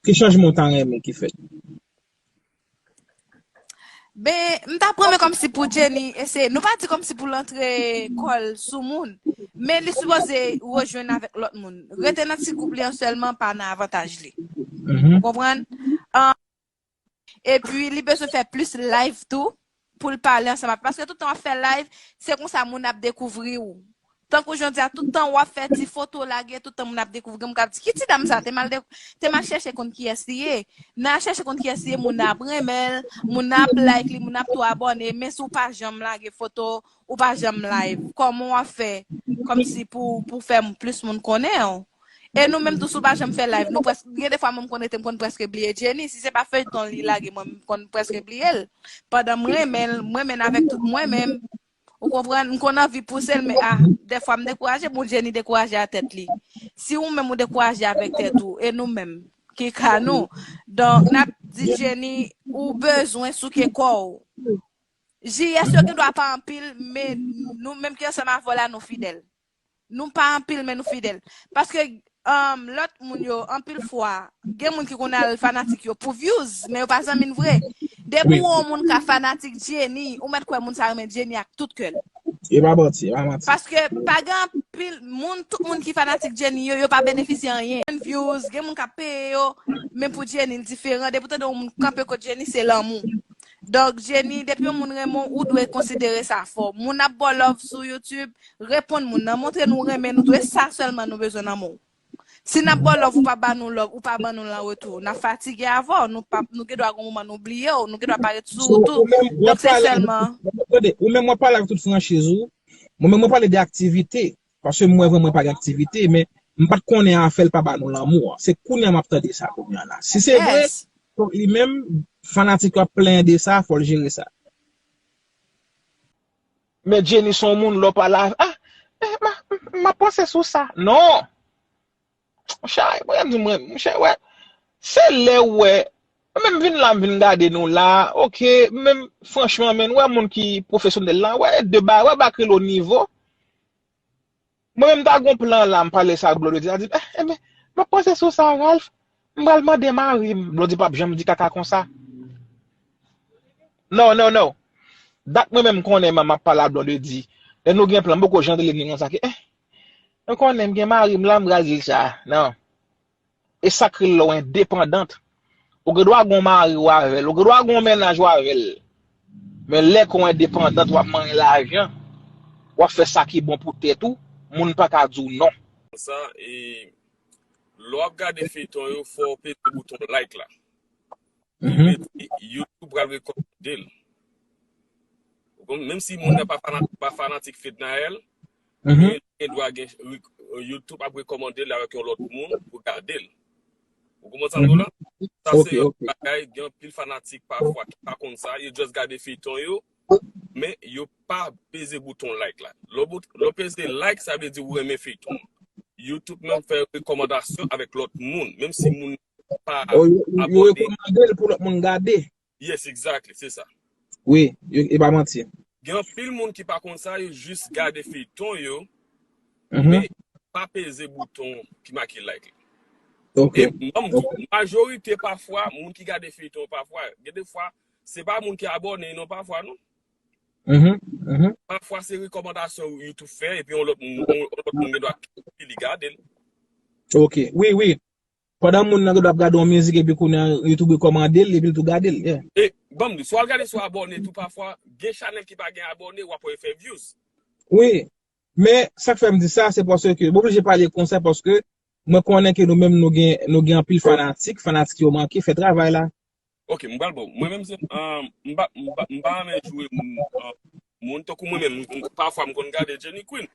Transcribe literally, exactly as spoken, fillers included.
Ki chanjman w ta renmen ki fèt? Ben, m ta pran men kòmsi pou Jenny eseye. Nou pa di kòmsi pou l antre kò l sou moun, men li sipoze rejwenn avèk lòt moun. Rete nan ti gwoup li an sèlman pa nan avantaj li. Ou konprann? Epi li bezwen fè plis live tou pou l pale ansanm avèk. Paske tout tan w ap fè live, se konsa moun ap dekouvri w. Tankou jodi a, tout tan w ap fè ti foto lage, tout tan moun ap dekouvri w, moun k ap di, ki ti dam sa, te m al, de, te m al chèche konn kiyès li ye. Nan al chèche konn kiyès li ye, moun nan ap renmen l, moun nan ap like li, moun nan ap tou abòne, men si w pa janm lage foto, ou pa janm live, kòman w ap fè kòmsi pou, pou fè plis moun konnen w? E nou menm tou, si w pa janm fè live, nou prèske, gen de fwa mwen m konn rete, m konn prèske bliye Jenny. Si se pa feyton li lage, mwen m konn prèske bliye l. Pandan m renmen l, m renmen l avèk tout mwen menm. Ou konprann? M konn anvi pouse l, men a, dèfwa m dekouraje, bon, Jenny dekouraje a tèt li. Si ou menm ou dekouraje avèk tèt ou, e nou menm, ki ka nou? Donk, n ap di Jenny, ou bezwen souke kò w. J S yo gen dwa pa anpil, men nou menm ki ansanm avè w la, nou fidèl. Nou pa anpil, men nou fidèl. Paske um, lòt moun yo, anpil fwa, gen moun ki konn al fanatik yo pou views, men yo pa zanmi n vre. Depi w wè yon moun ka fanatik Jenny, ou mèt kwè moun sa renmen Jenny ak tout kè l. E pa manti, e pa manti. Paske pa gen anpil moun, tout moun ki fanatik Jenny yo, yo pa benefisye anyen. Views, gen moun k ap peye yo, men pou Jenny, l diferan. Depi w tande yon moun kanpe kot Jenny, se lanmou. Donk, Jenny, depi yon moun renmen w, ou dwe konsidere sa fò. Moun ap ba w love sou YouTube, reponn moun nan, montre nou renmen nou tou, e sa sèlman nou bezwen nan men w. Si n ap ba w love, ou pa ba nou love, ou pa ban nou l an retou, n ap fatige avè w, nou pa, nou gen dwa gen yon moman nou bliye w, nou gen dwa pa ret sou ou tou. Donk, se sèlman. Tande, ou menm w ap pale avèk tout franchiz ou, mwen menm mwen pale de aktivite, paske mwen vre mwen pa gen aktivite, men m pa t konnen afè l pa ba nou lanmou an. Se kounye a m ap tande sa kounye a la. Si se vre, li menm, fanatik yo ap plenyen de sa, fò l jere sa. Men Jenny se yon moun lè w pale a, ah, eh, ma, ma panse sou sa. Non. Monchè, mwen di mwen, monchè, wè. Se lè w wè, mwen menm vin la, m vin gade nou la, ok, menm franchman, men wè moun ki pwofesyonèl la, wè, de ba, wè, ba kril o nivo. Mwen menm ta gon plan la, m pale sa ak Blondedy, a di, eh, eh, men, m ap panse sou sa, Ralph, m pral mande mari m, Blondedy p ap janm di kaka konsa. No, no, no. Dat mwen menm konnen m ap pale a Blondedy. Lè nou gen plan, m poko jan tande li nan sa ke, eh, mwen konnen m gen mari m la, m pral di l sa. Non. E sa k rele lè w endepandant. Ou gen dwa gen yon mari w avè l, ou gen dwa gen yon mennaj w avè l. Men lè ke w endepandant, w ap manyen lajan, w ap fè sa ki bon pou tèt ou, moun pa ka di w non. Sa, e, lè w ap gade feyton yo, fò w peze bouton like la. Ki vle di YouTube pral rekòmande l. Ou konprann? Menm si moun nan pa fana, pa fanatik Fednaelle, men gen dwa gen, YouTube ap rekòmande l avèk yon lòt moun pou gade l. Ou konprann sa m di w la? Sa se yon bagay, gen anpil fanatik pafwa ki pa konn sa, yo just gade feyton yo, men yo pa peze bouton like la. Lè w bout, lè w peze like, sa vle di ou renmen feyton an. YouTube menm fè rekòmandasyon avèk lòt moun, menm si moun pa abòne. Yo rekòmande l pou lòt moun gade. Yes, exactly, se sa. Wi, e pa manti. Gen anpil moun ki pa konn sa, yo jis gade feyton yo, men pa peze bouton ki make like la. Ok. E m di w, majorite pafwa, moun ki gade feyton pafwa, gen de fwa, se pa moun ki abòne non pafwa non. Pafwa se rekòmandasyon YouTube fè, epi yon lòt moun, yon lòt moun gen dwa li gade l. Ok, wi, wi. Pandan moun nan gen dwa ap gade yon mizik epi kounye a YouTube rekòmande l, epi l tou gade l. Yeah. E, ban m di, swa l gade, swa abòne tou pafwa, gen chanèl ki pa gen abòne, w ap wè fè views. Wi, men sa k fè m di sa, se paske, m oblije pale konsa paske mwen konnen ke nou menm nou gen, nou gen anpil fanatik, fanatik yo manke fè travay la. Ok, m pral ba w. Mwen menm se, um, m pa, m pa, m pa renmen joure moun, um, moun tankou mwen menm, m, pafwa m konn gade Jenny Queen.